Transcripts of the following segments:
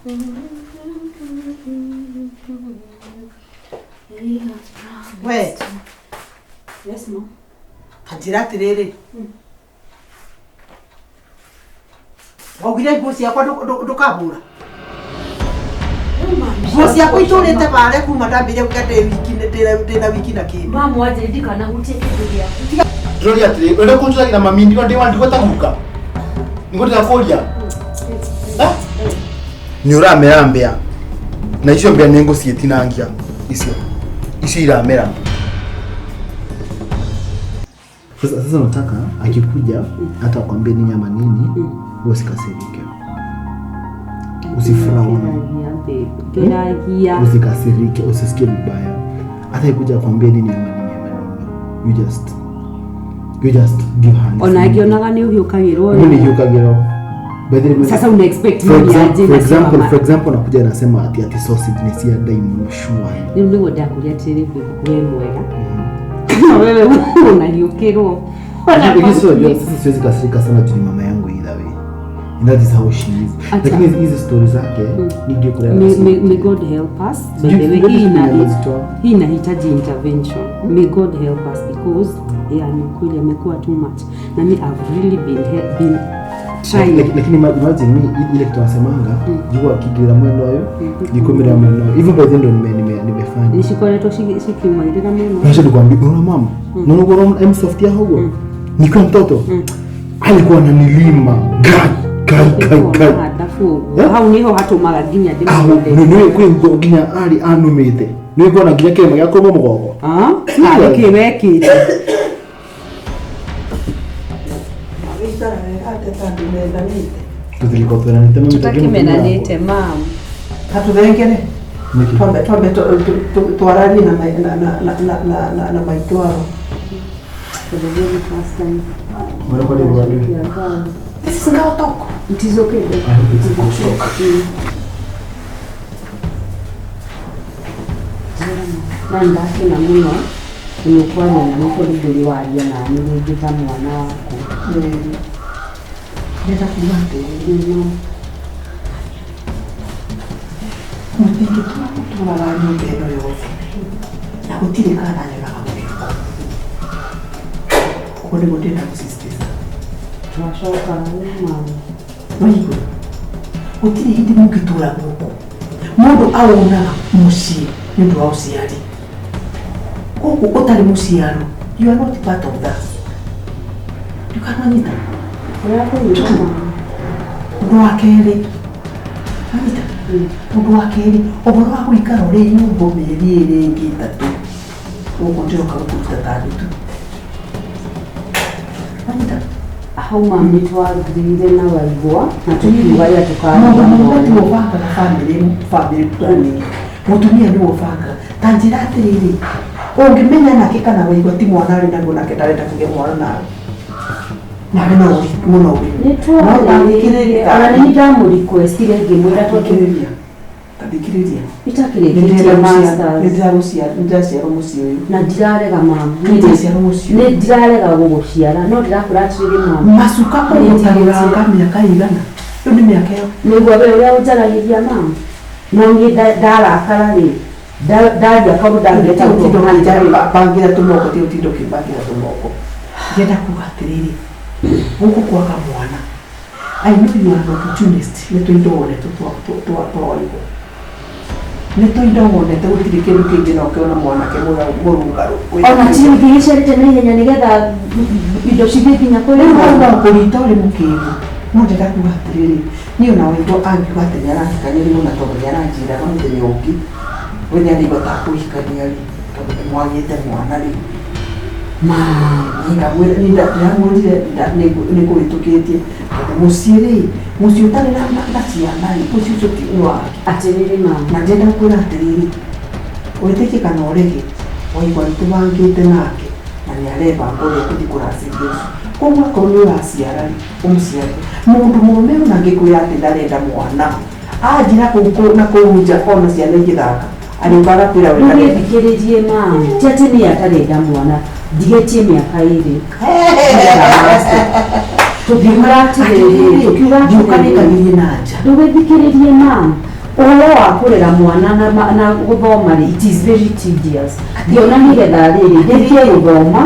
We. Yes, ma'am. Kanjĩra atĩrĩrĩ. Waugire nguo ciakwa ndũkahũra. Nguo ciakwa itũrĩte barĩa kuma ndambĩrĩria gwĩka ndĩ wiki ndĩna wiki na kĩndũ. Mama wanjĩrĩ ndikanahutie kĩndũ gĩaku. Ndĩroria atĩrĩ, ũrenda kũnjũragĩra mami ndigwa ndĩ wa ndigwa ta guka? Nĩguo ndĩrakũria. Eh? Nĩ ũramera mbĩa na icio mbĩa nĩ ngũciĩtinangia icio icio iramera. Sasa sasa nataka akikuja hata akwambie nini ama nini, wewe usikasirike, usifrown, Ngeragia. usikasirike, usisikie vibaya. Hata ikuja akwambie nini ama nini ama nini, you just give her. Ona angĩonaga nĩ ũhiũkagĩrwo. Mimi nihiũkagĩrwo. By the way, Sasa una expect for mimi example, aje for na si example, mama. for example nakuja anasema ati sausage ni cia ndai mũno sure. Rĩu nĩguo ndakũria atĩrĩrĩ we mwega. Na wewe unahiũkĩrwo. Lakini sio unajua sasa siwezi kasirika sana juu ni mama yangu either way. And that is how she is. Acha. Lakini hizi story zake ndio kule. May God help us. By the way, hii amezitoa. hii inahitaji intervention. May God help us because yeah, ni kweli amekuwa too much. Na mi I've really been trying. Lakini imagine mi ile kitu anasemanga jua kigira mwendo ayo jikumira mwendo ayo. Hivyo by the ndo nimefanya. Nĩcikoretwo cikiumairĩra mũno. Acha nikwambie, unaona mama, unaona kwa M soft ya hugo nikiwa mtoto alikuwa ananilima gai gai gai gai. Hadabu ũguo. Eh? Hau nĩho hatũmaga nginya Aho ndĩmwende. nĩ kwĩ nguo nginya arĩ anumĩte nĩ kuona nginya kĩrĩma gĩa kũma mũgongo. Ah, tarĩ kĩ wekĩte? Magĩikara wega atĩa ta andũ mendanĩte. Tũtiriko twendanĩte mami. Tũtakĩmenanĩte mam. Katũthengere. Nĩkĩ? Twambe twaranie na na maitũ ao. For the very first time. Mbona kwa nini wali? This is now talk. It is okay. Babe. I hope it's a good talk. Na ndakena mũno nĩ kwaria na nĩ tondũ ndũrĩ waria nani rĩngĩ ta mwana waku. Ndĩrenda kuga atĩrĩrĩ. Mũtingĩtũra mũtũraga nyũmba ĩno yothe na gũtirĩ kana nyonaga mũgĩko. Ũguo nĩguo ndĩrenda gũsisitiza. Twacoka rĩ mam. Waigua gũtirĩ hĩndĩ mũngĩtũra gũkũ mũndũ aũnaga mũciĩ nĩ ũndũ wa ũciari gũkũ ũtarĩ mũciaro, you are not part of that. Ndũkananyita. Ũrakũnyita mam. Ũndũ wa kerĩ, anyita, ũndũ wa kerĩ, ũhoro wa gũikara ũrĩ nyũmba mĩeri ĩrĩ ĩngĩ ĩtatũ gũkũ ndĩroka gũkũruta ta ndutu. Anyita. Hau mam nĩ twagĩrĩire na waigua na tũkiuga rĩrĩa Mũndũ tũkaria mũrũme tiwe mwana. ũbangaga family, family planning mũtumia nĩwe ũbangaga. Ta njĩra atĩrĩrĩ, ũngĩmenya nake kana waigua ti mwana arĩ naguo nake ndarenda kũgĩa mwana nawe, nawe no mũno ũrĩ. Nĩ twarĩrĩirie ona nĩ ndamũrequestire ngĩmwĩra tondũ Tathikĩrĩria, tathikĩrĩria. itakĩrĩkĩtie masters. Nĩndĩraciarwo mũciĩ ũyũ. Na ndirarega mam. Nĩndĩraciarwo mũciĩ Nĩ ũyũ. ndirarega gũgũciara no ndĩrakwĩra atĩrĩrĩ mam. Macuka ũgũtarũranga mĩaka ĩigana rĩu nĩ mĩaka ĩyo. Nĩguo we ũrĩa ũnjaragĩria mam, no niĩ ndarakara rĩ ndaria kaũndũ ndangĩhota gũtũma. Bangĩra tũmoko, ti ũtinda ũkĩmbangĩra tũmoko. Ndĩrenda kuga atĩrĩrĩ, gũkũ kwaga mwana, I know you are an opportunist. Nĩ tũindo wonete twa waigũ, nĩ tũindo wonete, gũtirĩ kĩndũ kĩngĩ na ũkĩona mwanake mũrũngarũ. Ona ti ngĩgĩciarĩte na ihenya nĩgetha indo cithiĩ nginya kũrĩ Rĩu hau mwana. no kũnyita ũrĩ mũkĩgu, no ndĩrenda kuga atĩrĩrĩ, niĩ ona waigũ angiuga atĩ nĩ arahikania rĩu, ona tondũ nĩ aranjĩraga mũthenya ũngĩ we nĩ araigua ta kũhikania rĩ, tondũ nĩ mwagĩte mwana rĩ. Mam. Ndĩramwĩrire nĩ kũhĩtũkĩtie tondũ mũciĩ rĩ, mũciĩ ũtarĩ na ciana rĩ, mũciĩ ũcio ti nĩ wake. Atĩrĩrĩ mam. Na ndĩrenda kwĩra atĩrĩrĩ, wĩtĩkie kana ũrege, waigua nĩ tũbangĩte nake na nĩ arebanga ũrĩa ekũthiĩ kũracĩria ũcio. Koguo akorwo nĩ ũraciara rĩ, ũmũciare. Mũndũ mũrũme ona angĩkwĩra atĩ ndarenda mwana, anjĩra kũu na kũu nja ona ciana igĩthaka arĩũka agakwĩra we ndarenda. Ndũgĩthikĩrĩrie mam, ti atĩ niĩ atarenda mwana, ndigĩtie mĩaka ĩrĩ. Tũkiuga atĩrĩrĩ, tũkiuga atĩrĩrĩ, Ndiũkanĩkagirie na nja. Ndũgĩthikĩrĩrie mam, Ũhoro wa kũrera mwana na gũthoma rĩ, it is very tedious. Ngĩona nĩgetha rĩrĩ ndĩkie gũthoma.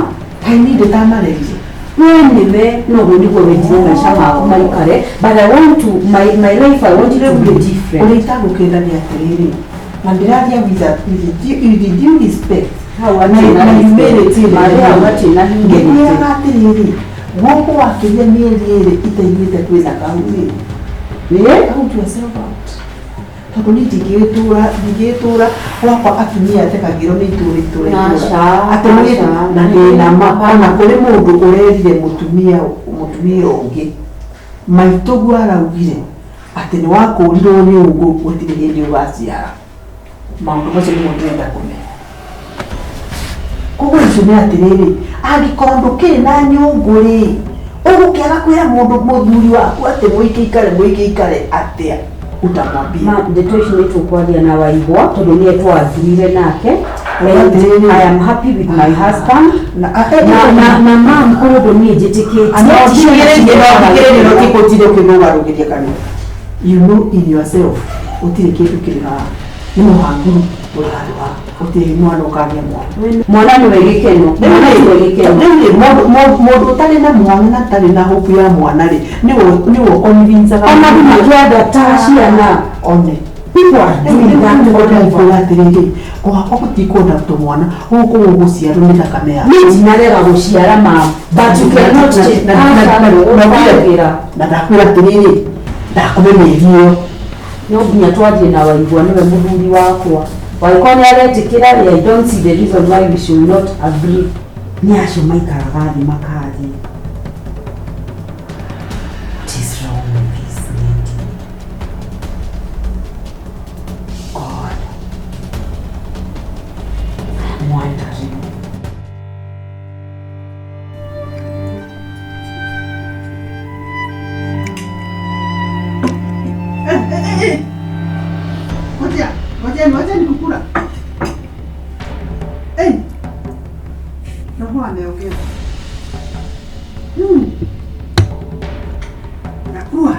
Kaĩ niĩ ndĩtamarerire? We nĩwe noguo nĩguo wendire maica maku maikare, but I want to my life, I want it to be different. Ũrĩa itagũkĩra nĩ atĩrĩrĩ, na ndĩraria with due respect Hau na hatirĩ na na humility. Marĩa hau hatirĩ na humility. Ngĩkwĩraga atĩrĩrĩ, gũkũ wakĩria mĩeri 2 itaiguĩte kwĩna kau rĩ, count yourself out, tondũ niĩ ndingĩgĩtũra gwakwa atumia atekagĩrwo nĩ itũra itũra itũra. Aca, Atĩ aca. na ndĩna ma ona kũrĩ mũndũ ũrerire mũtumia ũngĩ maitũguo araugire atĩ nĩ wakũrirwo nĩ ũngũ, gũtirĩ hĩndĩ ũgaciara. Maũndũ macio nĩmo ndĩrenda kũmenya. Koguo icio nĩ atĩrĩrĩ, angĩkorwo ndũkĩrĩ na nyũngũ rĩ, ũgũkĩaga kwĩra mũndũ mũthuri waku atĩ mũikĩikare mũikĩikare atĩa? Utamwambia? Ma ndeto ici nĩ tũkwaria na Waigwa tondũ nĩe twagirire nake. Ũrĩa And atĩrĩrĩ. I am happy with my husband. Na Na mam, kũrĩ ũndũ niĩ njĩtĩkĩtie. Thikĩrĩrie ũkĩmũgarũgĩria kanua. You know in yourself gũtirĩ kĩndũ kĩrĩ haha, nĩ mũhanguru ũrĩ handũ haha, gũtirĩ mwana ũkagĩa mwana. Mwana nĩwe gĩkeno, mwana nĩwe gĩkeno. Rĩu rĩ, mũndũ ũtarĩ na mwana na atarĩ na hope ya mwana rĩ, nĩwe ũconvincaga. Ona andũ makĩenda ciana. One. People are doing that all over. Atĩrĩrĩ, gwakwa gũtikwenda tũmwana gũkũ gũgũciarwo nĩ thakame yaku. Niĩ ndinarega gũciara mam, but you cannot change. Aca, ũkagĩra. Na ndakwĩra atĩrĩrĩ, ndakũhe mĩeri ĩyo. No nginya twarie na Waigwa, nĩwe mũthuri wakwa. Waigwa nĩ aretĩkĩra rĩ, I don't see the reason why we should not agree. Nĩ acio maikaraga thĩ makaria. What is wrong with this lady? God, I'm wondering. Ngoja, ngoja, ngoja nikukula. Eh. Roho ameongeza. Nakua.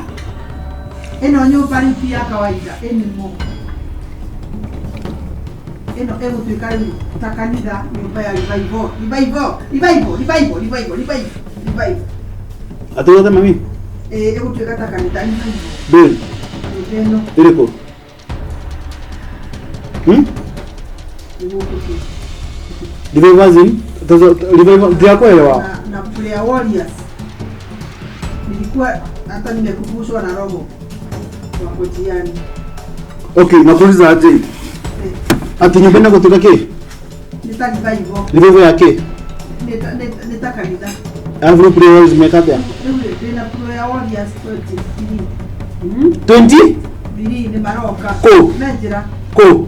Ĩno nyũmba rĩu ti ya kawaida anymore. Ĩno ĩgũtuĩka rĩu ta kanitha, nyũmba ya revival, revival, revival, revival, revival, revival, revival. Atĩ mami? Ĩ, ĩgũtuĩka ta kanitha revival. Bill. Nyũmba ĩno. Ĩrĩkũ? Nĩ gũkũ tu. Revival in? Revival ndiakuelewa. Na prayer warriors. Nilikuwa hata nimekumbushwa na roho wako njiani. Okay, nakuuliza aje? Ati nyumba ĩno gũtuĩka kĩ? Nĩ ta revival. Revival ya kĩ? Nĩ ta kanitha. Alafu prayer warriors meka atĩa? Rĩu rĩ, ndĩna prayer warriors 23. 20? Bili nĩ maroka. Kũ? Me njĩra. Kũ?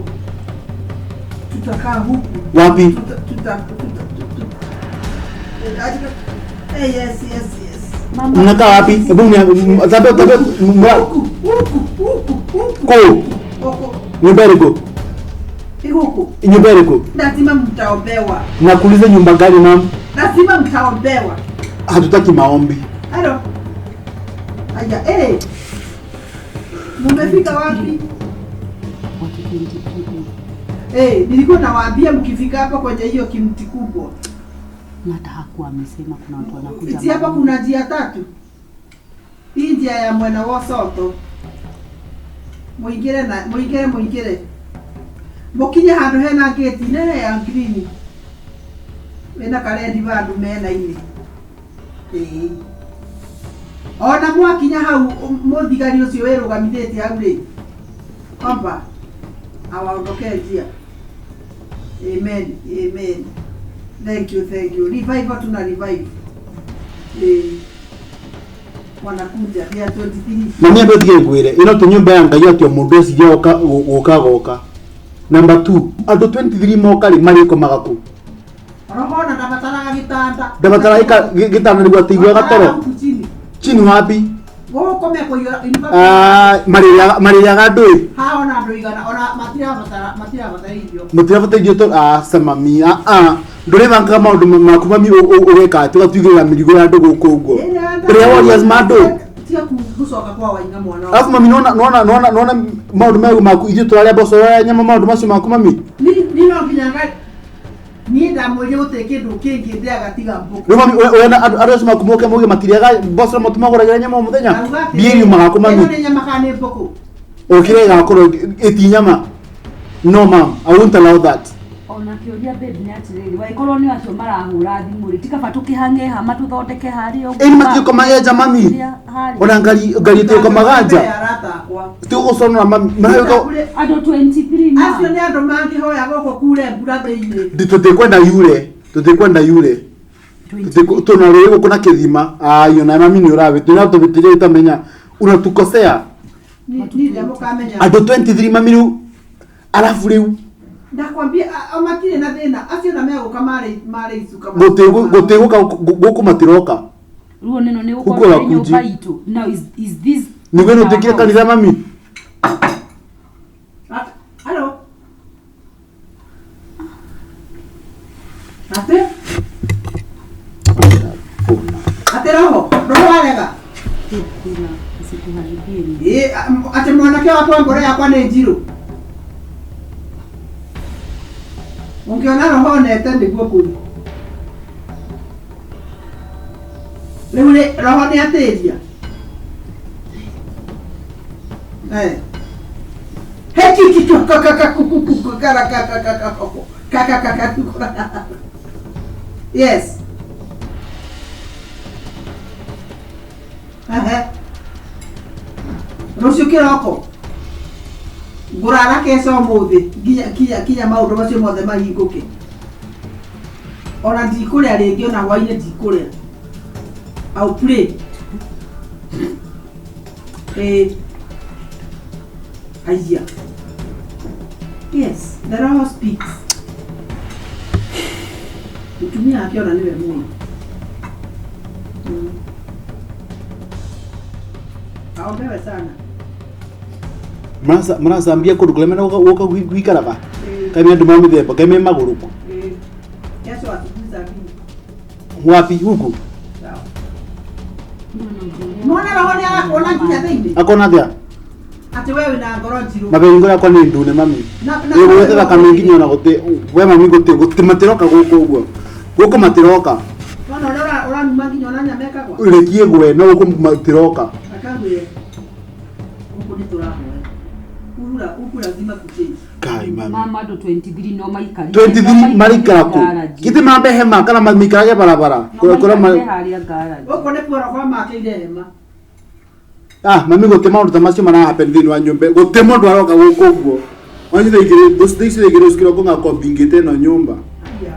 Tutakaa huku. Wapi? Tuta, tuta, tuta, tuta. Eh, yes, yes, yes. Mnakaa wapi? Hebu tabe Huku, huku, huku, huku. Kũ? Huku. Nyumba ĩrĩkũ? Huku. Nyumba ĩrĩkũ? Lazima mtaombewa. Nakuuliza nyumba gani, mam? Lazima mtaombewa. Hatutaki maombi. Halo. Aya, eh. Mumefika wapi? Watu 23. Eh, nilikuwa nawaambia mkifika hapa kwenye hiyo kimti kubwa. Na hata hakuwa amesema kuna watu wanakuja. Si hapa kuna njia tatu. Hii njia ya mwena wa Soto. Muingire na muingire muingire. Mukinye handu hena gate nene ya green. Wena karendi bandu mena ini. Ĩĩ. Ona mwakinya hau mũthigari ũcio wĩrũgamithĩtie hau rĩ, kwamba awaondokee njia. Amen, amen. Thank you, thank you. Revival tuna revive. Wanakuja ya 23. Na niĩ ndũtige ngwĩre ĩno ti nyũmba ya Ngai atĩ o mũndũ ũcio oka gũka goka. Number 2, andũ 23 moka rĩ marĩkomaga kũ? Roho na ndabataraga gĩtanda. Ndabataraga gĩtanda nĩguo atĩiguaga toro. Huku chini. Chini wapi? Gũkũ mekũiyũra. Ah, marĩrĩaga andũ ĩ. Haha ona andũ igana ona matirabatara irio. Mũtirabatara irio to aca mami, ah ndũrĩbangaga maũndũ maku mami ũgeka atĩ ũgatuigĩrĩra mĩrigo ya andũ gũkũ ũguo. Prayer warriors ma andũ. Tiga gucoka kwa Wainga mwana. Alafu mami nona nona nona nona maundu megu maku ithuĩ tũrarĩa mboco ũrarĩa nyama maundu macio maku mami. Ni no nginya ngai niĩ ndamwĩrire gũtirĩ kĩndũ kĩngĩ ndĩaga tiga mbũkũ. Rĩu mami ũrenda andũ acio maku moke mauge matirĩaga mboco na matimagũragĩra nyama o mũthenya. Ndauga atĩrĩrĩ, Mbia iriumaga kũ mami? Ĩno nĩ nyama kana nĩ mbũkũ? Ũkĩrĩa ĩgakorwo ĩti nyama. No ma'am, I won't allow that. Ona kĩũria babe nĩ atĩrĩrĩ, waikorwo nĩ acio marahũra thimũ rĩ, ti kaba tũkĩhang'e ha matũthondeke harĩa ũguo. Ĩni matiũkomaga nja mami. Harĩa. Ona ngari ngari ĩtĩũkomaga nja. Mbere ya arata akwa. Tũgũconora mami. Marahĩũka Andũ 23 ma. Acio nĩ andũ mangĩhoya gũkũ kure mbura thĩinĩ. tũtikwenda yure, tũtikwenda yure. Tuna rũĩ gũkũ na kĩthima. Ayo na mami nĩ ũrawe. Tuna tũbĩtĩria ũtamenya. Unatukosea. Niĩ ndirĩa mũkamenya. Andũ 23 mami rĩu alafu rĩu Ndakwambia o matirĩ na thĩna acio na megũka marĩ icuka. gũtigũka gũkũ matiroka. Ruo nĩno nĩ Huko gũkorwo la nĩ nyũmba kuji. itũ. Now is this Nĩguo ĩno ĩtuĩkire kanitha mami. Halo. Ate? Ate roho, roho warega. Ĩ atĩ mwanake wakwa ngoro yakwa nĩ njirũ. Ũngĩona roho onete nĩguo kũu. Rĩu rĩ roho nĩ atĩria. Eh. Heki kaka. Yes. Ehe. Rũciũ kĩroko ngũrara keca ũmũthĩ nginya nginya nginya maũndũ macio mothe mahingũke. Ona ndikũrĩa rĩngĩ ona hwainĩ ndikũrĩa. I'll pray. Eh. Aya. Yes, the Roho speaks. Mũtumia wake ona nĩwe mũĩ. Aombewe sana. Maracambia kũndũ kũrĩa mena gũka gwikaraga. Kaĩ me andũ ma mĩthemba, kaĩ me magũrũ kũ. Kesho asubuhi saa mbili. Wapi huku? Sawa. Mwana roho nĩ arakuona nginya thĩinĩ. Akona atĩa? Atĩ we wĩna ngoro njirũ. Mabe ngoro yakwa nĩ ndune mami. Na Ĩ gwetha thakame nginya ona gũtĩ we mami gũtĩ gũtĩ matiroka gũkũ ũguo. Gũkũ matiroka. Wona ũrĩa ũranuma nginya ona nyama ĩkagwa. Rekie gwe no gũkũ matiroka. Akagwĩre. Gũkũ nĩ tũrahoya. Urura huku lazima kuchange. Kai mami. Mama andũ 23 no maikarire. 23 marikara kũ? Githĩ mambe hema kana maikarage barabara? No Kũrĩa maikarire harĩa garage. Gũkũ nĩkuo roho amakĩire hema. Ah, mami gũtĩ maũndũ ta macio mara happen thĩinĩ wa nyũmba. Gũtĩ mũndũ aroka gũkũ ũguo. Wanji thaingĩ thaingĩ rũciũ kĩroko ngakorwo mbingĩte ĩno nyũmba. Aya.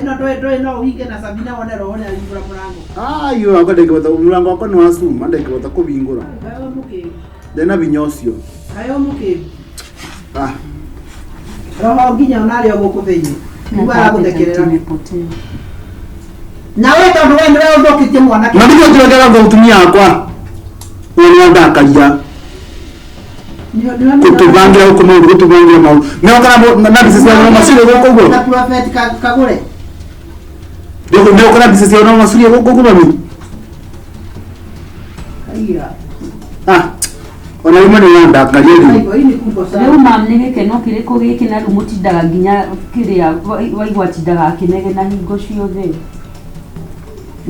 Ĩno ndũĩ no ũhinge na Sabina wone roho nĩ ahingũra mũrango. Ayo wakwa ndingĩhota mũrango wakwa nĩ wa cuma ndingĩhota kũhingũra. Kaĩ wĩ mũkĩgu. Ndĩna hinya ũcio. Kaĩ wĩ mũkĩgu. Ah, Roho nginya ona arĩ o gũkũ thĩinĩ. Nĩguo aragũthekerera. Nimepotea. Na we tondũ we nĩwe ũthũkĩtie mwanake. mami nĩ ũtũragera mũtumia wakwa. Ũyũ nĩ andakaria. Gũtũbangira gũkũ maũndũ gũtũbangira maũndũ. Nĩ ũkora na mbica cia na macuria gũkũ ũguo. Na prophet Kagũre. Nĩ ũkora mbica cia na macuria gũkũ ũguo mami. Aiya. Ah, ona rĩmwe nĩ ũrandakaria rĩu. Aigo, hii ni kubwa sana. Rĩu mam nĩ gĩkeno kĩrĩkũ gĩkĩ na rĩu mũtindaga nginya kĩrĩa waigua atindaga akĩnegena hingo ciothe.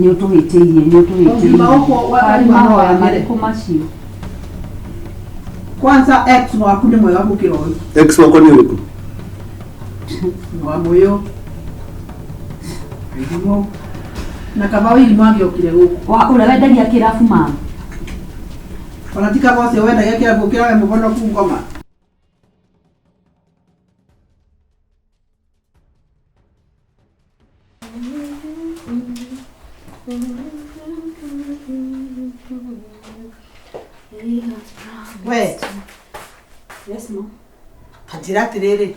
Nĩ ũtũhĩtĩirie, nĩ ũtũhĩtĩirie. Ũgima ũkwo wa- Karĩ wa- mahoya wa- marĩkũ macio? Kwanza ex waku nĩ mwega gũkĩra ũyũ. Ex wakwa nĩ ũrĩkũ? Wa mũyũ. Irimũ. Na kaba wĩirimũ angĩokire gũkũ. Wa ũrĩa wendagia kĩrabu mam. Ona ti kaba ũcio wendagia kĩrabu ũkĩra we mũhonoku ngoma. We, Yes ma'am. ta njĩra atĩrĩrĩ.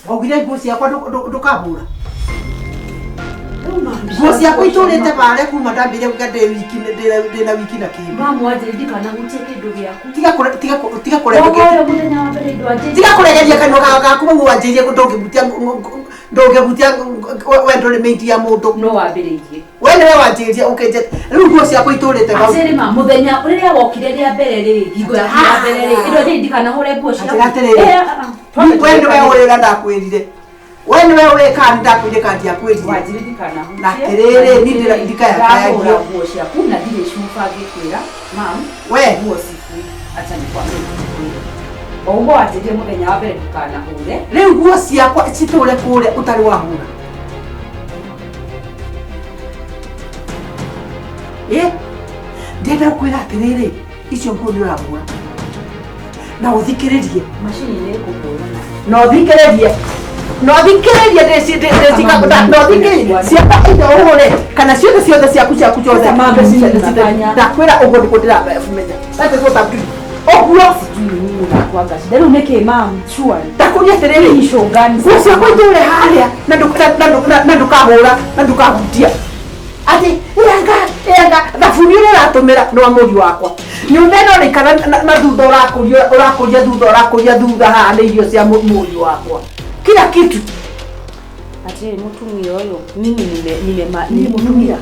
Waugire nguo ciakwa ndũkahũra. Nguo ciakwa itũrĩte barĩa kuma ndambĩrĩria gũka ndĩ wiki ndĩna wiki na kĩndũ. Mam wanjĩrire ndikanahutie kĩndũ gĩaku. Tiga kũre tiga tiga kũregeria. Woga ũyũ mũthenya wa mbere ndwanjĩrire. Tiga kũregeria kanua gaku mau wanjĩrire ndũngĩhutia Ndũngĩhutia we ndũrĩ mĩiti ya mũndũ. No wambĩrĩirie. We nĩwe wanjĩrĩria ũkĩnjĩta. Rĩu nguo ciakwa itũrĩte hau. Atĩrĩ ma mũthenya rĩrĩa wokire rĩa mbere rĩ, hingo yaku ya mbere rĩ, ĩno niĩ ndikanahũre nguo ciaku. Atĩrĩ atĩrĩrĩ. Eh, ah, ah. We nĩwe ũrĩ ũrĩa ndakwĩrire. We nĩwe ũrĩ kana nĩ ndakwĩrire kana ndiakwĩrire. Wanjĩrĩ ndikanahutie. Na atĩrĩrĩ, niĩ ndikayakayagio. Ndahũra nguo ciaku na ndirĩ cuba ngĩkwĩra, mam, We. nguo ciku acha nikwambie njikwĩre. O ũguo wanjĩrire mũthenya wa mbere ndikanahũre. Rĩu nguo ciakwa citũre kũrĩa ũtarĩ wahũra. Ĩ, ndĩrenda gũkwĩra atĩrĩrĩ, icio nguo nĩ ũrahũra. Na ũthikĩrĩrie. Macini nĩ ĩkũhũra. Na ũthikĩrĩrie. Na ũthikĩrĩrie na ũthikĩrĩrie ciakwa indo ũhũre kana ciothe ciothe ciaku ciaku ciothe. Sasa mama, mimi Ndakwĩra ũguo nĩguo ndĩramenya. That is what I'm doing. Ũguo Sijui nini unakuanga shida. Rĩu nĩkĩ mam? Surely. ndakũria atĩrĩrĩ, Hii shongani. nguo ciakwa itũre harĩa na na ndũkahũra na ndũkahutia. Atĩ ĩanga ĩanga thabuni ũrĩa ũratũmĩra nĩ wa mũriũ wakwa. Nyũmba ĩno ũraikara na thutha ũrakũria ũrakũria thutha ũrakũria thutha haha nĩ irio cia mũriũ wakwa. Kila kitu. Atĩrĩ mũtumia ũyũ, mimi nime Ni mũtumia.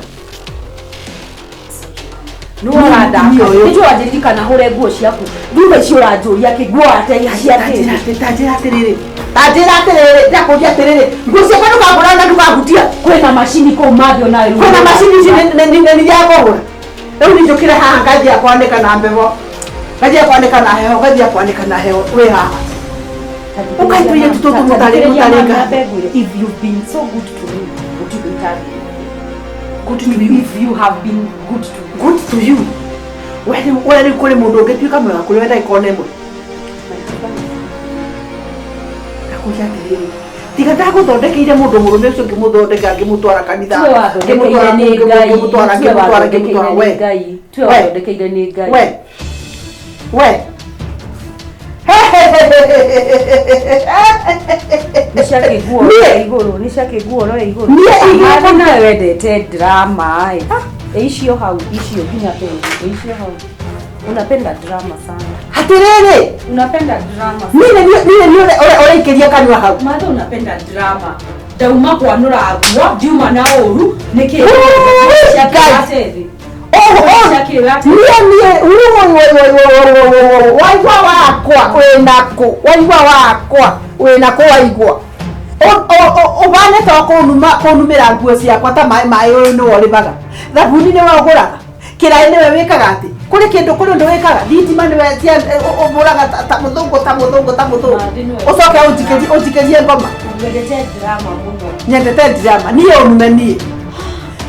Nĩ ũrandaka. Mũtumia ũyũ. Nĩ wanjĩrire ndikanahũre nguo ciaku. Thutha icio ũranjũria kĩ nguo ateiha cia kĩ. Tanjĩra atĩrĩrĩ. Tanjĩra atĩrĩrĩ, ndakũria atĩrĩrĩ. Nguo ciakwa ndũkahũra na ndũkahutia. Kwĩna macini kũu mathio nayo. Kwĩna macini ici nĩ cia kũhũra. Rĩu niĩ njũkĩre haha ngathiĩ kwanĩka na mbeho. Ngathiĩ kwanĩka na heho, ngathiĩ kwanĩka na heho wĩ haha. Ũkaitũire tũtũ mũtarĩ mũtarĩ nga. If you've been so good to me, gũtirĩ itangĩ. Good to you. If you have been good to me. Good to you. We rĩu kũrĩ mũndũ ũngĩtuĩka mwega kũrĩ we ndagĩka ona ĩmwe. Ndakũria atĩrĩrĩ. Tiga ndagũthondekeire mũndũ mũrũme ũcio ngĩmũthondeka ngĩmũtwara kanitha. Tiwe wathondekeire nĩ Ngai. Ngĩmũtwara Tiwe ngĩmũtwara wathondekeire ngĩmũtwara nĩ we. Ngai. Tiwe We. wathondekeire nĩ Ngai. We. We. Nĩ ciake nguo Niĩ. roe igũrũ, nĩ ciake nguo roe igũrũ. Niĩ igĩrĩ Mathi nawe wendete drama ĩ. Ĩ icio hau, icio nginya pengi, ĩ icio hau. Unapenda drama sana. Atĩrĩrĩ, Unapenda drama. niĩ nĩ niĩ ũraikĩria kanua hau. Mathe unapenda drama. Ndauma kwanũra nguo, ndiuma na ũru, nĩkĩ? Ui, Ciake Ngai. watete. Niĩ waigua wakwa wĩnakũ, waigua wakwa wĩnakũ waigua. Ũbane to kũnumĩra nguo ciakwa ta maĩ maĩ ũyũ nĩwe ũrĩmaga. Thabuni nĩwe ũgũraga. Kĩraĩ nĩwe wĩkaga atĩ. Kũrĩ kĩndũ kũrĩ ũndũ wĩkaga. Thitima nĩwe ũbũraga ta mũthũngũ ta mũthũngũ ta mũthũngũ. Ũcoke ũnjikĩrie ngoma. Wendete drama mũno. Nyendete drama. Niĩ ũnume niĩ.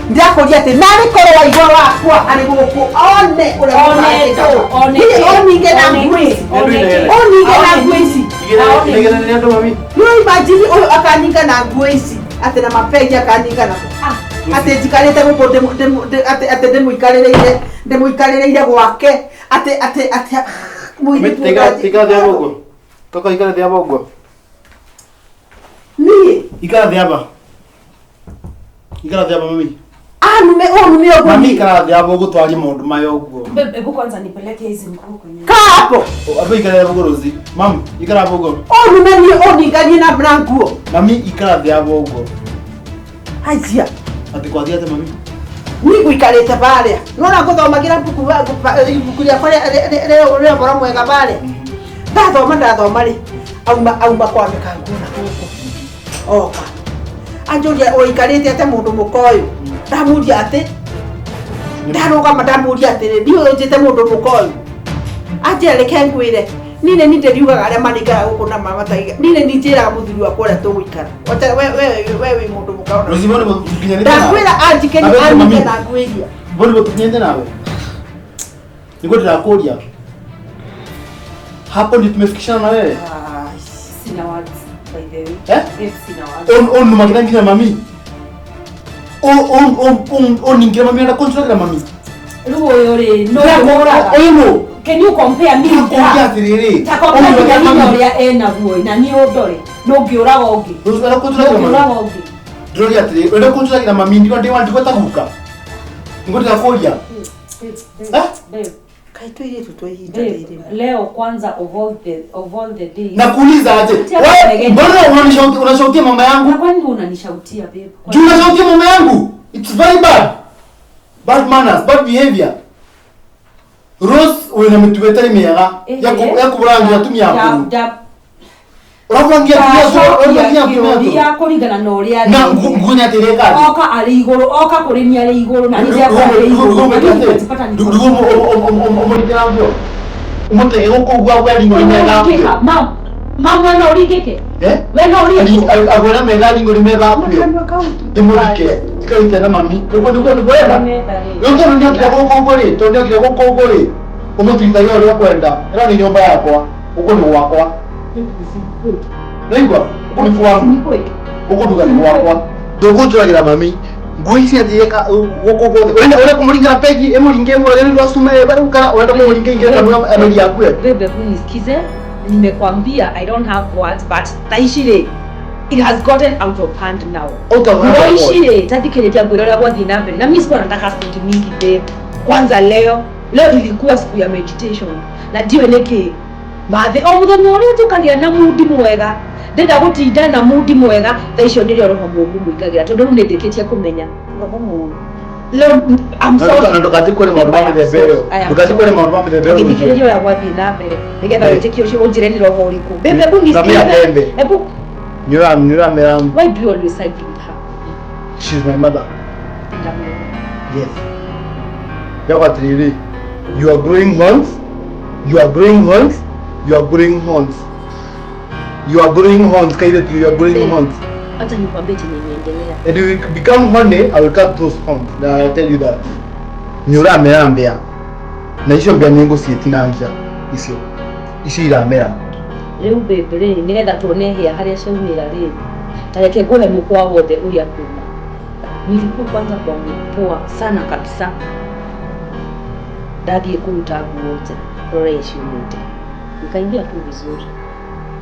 Ndakũria atĩ narĩ korwo waigua wakwa arĩ gũkũ one ũrĩa One tũ, one Niĩ ũninge na one nguo ici. one Ũninge na nguo ici. Igĩrĩ nĩ andũ mami. No imagine ũyũ akaninga na nguo ici atĩ na mapegi akaninga namo. Atĩ njikarĩte gũkũ atĩ ndĩmũikarĩrĩire gwake atĩ atĩ atĩ mũirĩtu Ikara thĩ aba ũguo. Kaka ikara thĩ aba ũguo. Niĩ Ikara thĩ aba. Ikara thĩ aba mami. anume ũnume ũguo Mami niĩ. ikara thĩ aba ũguo twarie maũndũ maya ũguo. Babe, hebu kwanza nipeleke hizi nguo kwenye. Kaa hapo. Aba ikara aba ũguo Rosie. Mam, ikara aba ũguo. Ũnume niĩ ũninganie na nguo. Mami ikara thĩ aba ũguo. Haiya. Atĩ kwathiĩ atĩa mami? Niĩ ngũikarĩte barĩa. Nĩwona ngũthomagĩra ibuku rĩakwa rĩa ũhoro mwega barĩa. Ndathoma ndathoma rĩ, auma kwanĩka nguo na gũkũ. Oka. Anjũria ũikarĩte atĩa mũndũ mũka ũyũ? Ndamũria atĩ ndarũgama ndamũria atĩrĩ, ndiũĩ ũnjĩte mũndũ mũka ũyũ. Anjĩra reke ngwĩre. Niĩ nĩ niĩ ndĩriugaga arĩa maringaga gũkũ na mataiga. Niĩ nĩ niĩ njĩraga mũthuri wakwa ũrĩa tũgũikara. We wĩ mũndũ mũka ũna. Rosie mbona nĩgũkinyĩte nawe? Ndakwĩra anjikĩrie aninge na nguo iria. Mbona nĩgũkinyĩte nawe? Nĩguo ndĩrakũria. Hapo ndio tumefikishana na wewe. Sina words by the way. Eh? Babe, sina words. Onumagira nginya mami. Oningira mami enda kunjũragĩra mami. Rĩu ũyũ rĩ, no ũraga. Ũyũ nũ? Can you compare me with Ndakũria her? atĩrĩrĩ. Ta compare nginya hinya ũrĩa enaguo na niĩ ũndore. No ũngĩũraga ũngĩ. Enda kunjũragĩra mami. Ũngĩũraga ũngĩ. Ndĩroria atĩrĩrĩ, enda kunjũragĩra mami ndigwa ndĩ wa ndigwa ta guka. Nĩguo ndĩrakũria. Babe, Eh? babe. Kaĩ tũirĩtu twa ihinda Babe, rĩrĩ. leo kwanza of all the days. Nakuuliza aje? Tia Wewe kalegeni. mbona unanishautia unashautia mama yangu? Na kwani unanishautia babe? Kwa Juu unashautia mama yangu. It's very bad. Bad manners, bad behavior. Rose wina mitugo ĩtarĩ mĩega ya kũburangia atumia akũrũ. Ũraburangia atumia akũrũ, ũraburangia atumia akũrũ. Kĩũria kũringana na ũrĩa Na arĩ. ngunya atĩrĩ kathi. Oka arĩ igũrũ, oka kũrĩ ni arĩ igũrũ na niĩ ndiakorwo arĩ igũrũ. Na niĩ ngajipata niko Ndũguo ũmũtege gũkũ ũguo agwe ring'o Ũringĩka, ma ma mwena ũringĩke. We no ũringĩke. Agwĩra metha ring'o rĩmethambio. Kanua kau tu. Ndĩmũrike. Tikarite na mami. Ũguo nĩguo nĩguo Rĩu tondũ nĩokire gũkũ ũguo rĩ, tondũ nĩokire gũkũ ũguo rĩ, ũmũtirithagia ũrĩa ũkwenda. Ĩno nĩ nyũmba yakwa, gũkũ nĩ gwakwa. Nĩwaigua? Gũkũ nĩ kwangu. Gũkũ nduga nĩ gwakwa. Ndũkũnjũragĩra mami. Nguo ici athiĩka gũkũ guothe. Ũrenda ũrenda kũmũringĩra pegi, ĩmũringe ĩmũrage nĩ ũndũ wa cuma ĩyo rĩu kana ũrenda kũmũringa ingĩre kanua ameri yakue. Babe, hebu nisikize. Nimekwambia I don't have words but thaa ici rĩ it has gotten out of hand now. Out of hand Nguo what? ici rĩ tathikĩrĩria ngwĩra ũrĩa gwathiĩ na mbere na mimi sikuwa nataka story mingi babe. Kwanza leo leo ilikuwa siku ya meditation na ndiũĩ nĩkĩ mathĩ o mũthenya ũrĩa njũkagĩra na mundi mwega ndĩrenda gũtinda na mundi mwega thaa icio nĩrĩo roho mũũru mũingagĩra tondũ rĩu nĩndĩkĩtie kũmenya roho mũũru leo. I'm sorry. Na ndũgathiĩ kũrĩ maũndũ ma mĩthemba ĩyo. I am Ndũgathiĩ kũrĩ maũndũ ma mĩthemba ĩyo. Ũgĩthikĩrĩria ũrĩa gwathiĩ na mbere nĩgetha Eh. wĩtĩkie ũcio ũnjĩre nĩ roho ũrĩkũ. Babe, hebu Na nisikize. mimi atembe. Hebu Nĩũramera. Why do you always side with her? She's my mother. Yes. Yako atĩrĩrĩ, you are growing horns, you are growing horns, you are growing horns. You are growing horns, kairĩtu, you are growing Babe. horns. Acha nikwambie chenye imeendelea. And if you become horny, I will cut those horns. Now I tell you that. Nĩ ũramera mbĩa. Na icio mbĩa nĩ ngũciĩtinangia. Icio. Icio iramera. Rĩu babe rĩ nĩgetha tuone hĩa harĩa ciaumĩra rĩ ta reke ngũhe mũkwa wothe ũrĩa kuma. Nilikuwa kwanza kwa poa sana kabisa, ndathiĩ kũruta nguo nja rora ciumĩte nikaingia tu vizuri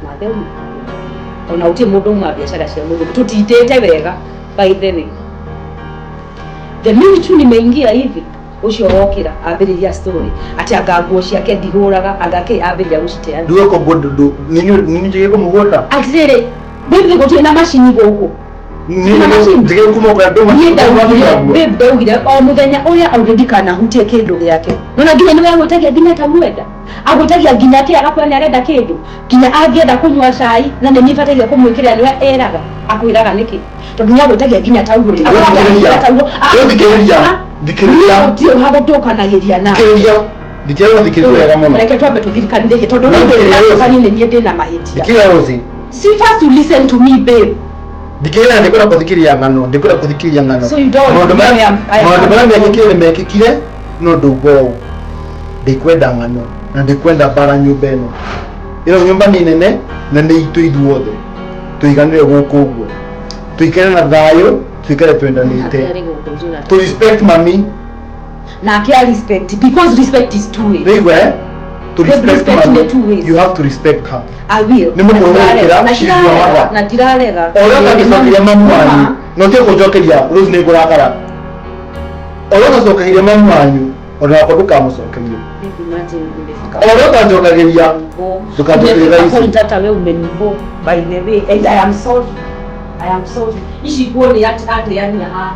mathe ona utie mũndũ uma biacara cia mũndũ tũtindĩte wega. By the way, the minute tu nimeingia hivi ũcio wokĩra ambĩrĩria story atĩ anga nguo ciake ndihũraga anga kĩ ambĩrĩria gũciteana. Nduge ko nini njige kũmũgũta? Atĩrĩrĩ babe, gũtirĩ na macini gũkũ. Nini njige kũmũgũta ndũma? Niĩ ndaugire babe, ndaugire o mũthenya ũrĩa augire ndikanahutie kĩndũ gĩake nona nginya nĩwe agwĩtagia nginya ta mwenda agwĩtagia nginya kĩ agakwĩra nĩ arenda kĩndũ nginya angĩenda kũnyua cai na nĩ niĩ bataire kũmwĩkĩrĩra nĩwe eraga akwĩraga nĩkĩ tondũ nĩ agwĩtagia nginya taurũ. Thikĩrĩria. Thikĩrĩria. Thikĩrĩria. Gũtirĩ hagũtũkanagĩria na Thikĩrĩria. Thikĩrĩria thikĩrĩria wega mũno. Reke twambe tũthirikanĩrie tondũ No, rĩu thikĩrĩria. ndĩna nĩ niĩ ndĩna mahĩtia. Thikĩrĩria Rosie. See, first you listen to me, babe. Thikĩrĩria ndikwenda kũthikĩrĩria ng'ano, ndikwenda kũthikĩrĩria ng'ano. So you don't- Maũndũ marĩa I am- maũndũ marĩa mekĩkire nĩ mekĩkire no ndauga ũũ. Ndikwenda ng'ano na ndikwenda mbara nyũmba ĩno. Ĩno nyũmba nĩ nene na nĩ itũ ithuothe. Tũiganĩre gũkũ ũguo. Tũikare na thayũ, tũikare twendanĩte. To respect mami, Nake a respect because respect is two ways. Nĩigua eh? To Babe, respect respect mami, nĩ two ways. you have to respect her. I will. Nĩ mũkũrũ gũkĩra, Na she's your mother. na ndirarega. O ũrĩa ũtangĩcokeria mamu wanyu na ũtige kũnjokeria Rose nĩ ngũrakara. O ũrĩa ũtacokagĩria mamu wanyu ona wakwa ndũkamũcokerie. Babe, imagine nimefika. O ũrĩa ũtanjokagĩria ndũkanjokerie thaa Nimefika ici. point hata we umenibo by the way and I am sorry. I am sorry. Ici nguo nĩ ateania haha.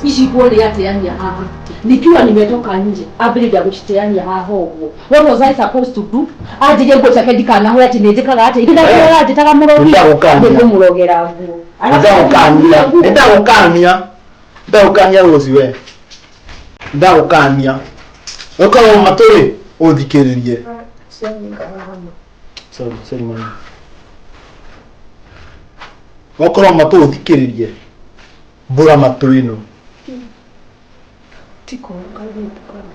Ici nguo nĩ ateania haha. Nikiwa nimetoka nje ambĩrĩria gũciteania haha ũguo. What was I supposed to do? Anjĩrie nguo ciake ndikanahũre atĩ nĩ njĩkaga atĩ ndĩrakĩraga njĩtaga mũrogi. Nĩndagũkania. Nĩngũmũrogera nguo. Ndagũkania, nĩndagũkania, ndagũkania Rose we, ndagũkania. Ũkorwo matũ rĩ ũthikĩrĩrie. Sorry, sorry mami. Wakorwo matũ ũthikĩrĩrie, mbũra matũ ĩno. Tiko kairĩtu kana.